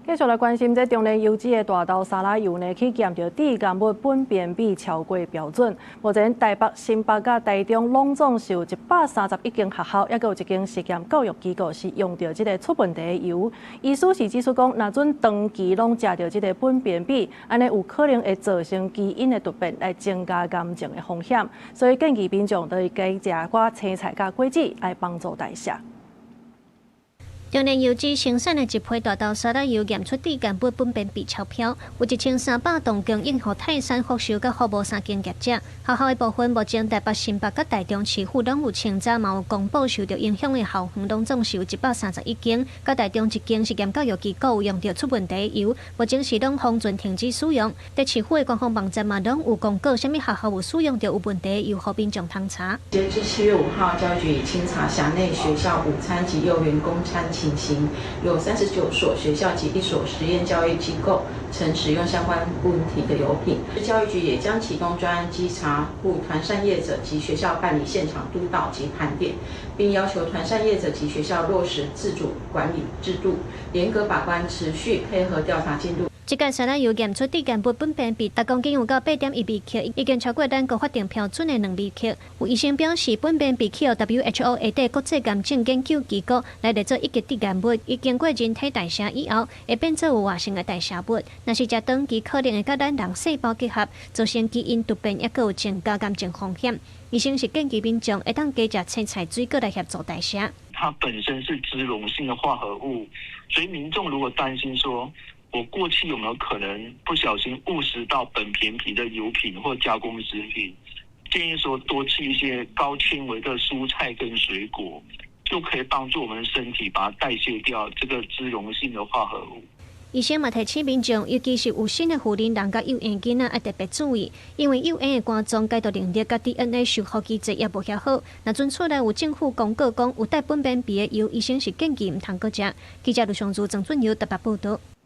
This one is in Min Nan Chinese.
繼續來關心這中煉油脂的大豆沙拉油呢，去檢著致癌物苯偏鈉超過標準。目前台北、新北佮台中攏總是有131間學校，抑閣有一間實驗教育機構是用著這个出問題的油。醫師是指出講，若準長期攏食著這个苯偏鈉，按呢有可能會造成基因的突變，來增加癌症的風險。所以建議民眾著加食寡青菜佮果子來幫助代謝。中煉油脂生產的一批大豆沙拉油驗出致癌物苯偏鈉超標，有1300棟供應予泰山福壽佮福無三間業者。學校的部分，目前台北、新北佮台中市府攏有清查，嘛有公布受著影響的校園，攏總是有131間，佮台中一間實驗教育機構有用著出問題油，目前是攏封存停止使用。佇市府的官方網站嘛攏有公告，啥物學校有使用著有問題的油，予民眾通查。截至7月5號，教育局已清查轄內學校午餐及幼園供餐情形，有39所學校及一所實驗教育機構曾使用相關問題的油品。教育局也將啟動專案稽查，赴團膳業者及學校辦理現場督導及盤點，並要求團膳業者及學校落實自主管理制度，嚴格把關，持續配合調查進度。這個沙拉油驗出致癌物苯偏鈉，逐公斤有到8.1微克，已經超過咱國法定標準的2微克。有醫生表示，苯偏鈉去予 WHO 下底國際癌症研究機構來列做一級致癌物，伊經過人體代謝以後，會變做有活性的代謝物。若是食長期，可能會佮咱人細胞結合，造成基因突變，抑閣有增加癌症風險。醫生是建議民眾會當加食青菜、水果來協助代謝。它本身是脂溶性的化合物，所以民眾如果擔心說，我過去有沒有可能不小心誤食到苯偏鈉的油品或加工食品？建議說多吃一些高纖維的蔬菜跟水果，就可以幫助我們身體把它代謝掉這個脂溶性的化合物。醫生嘛提醒民眾，尤其是有身的婦人佮幼嬰囡仔，愛特別注意，因為幼嬰的肝臟解毒能力佮 DNA 修復機制也無遐好。若準厝內有政府公告講有帶苯偏鈉的油，醫生是建議毋通閣食。記者盧尚如、鄭俊友特別報道。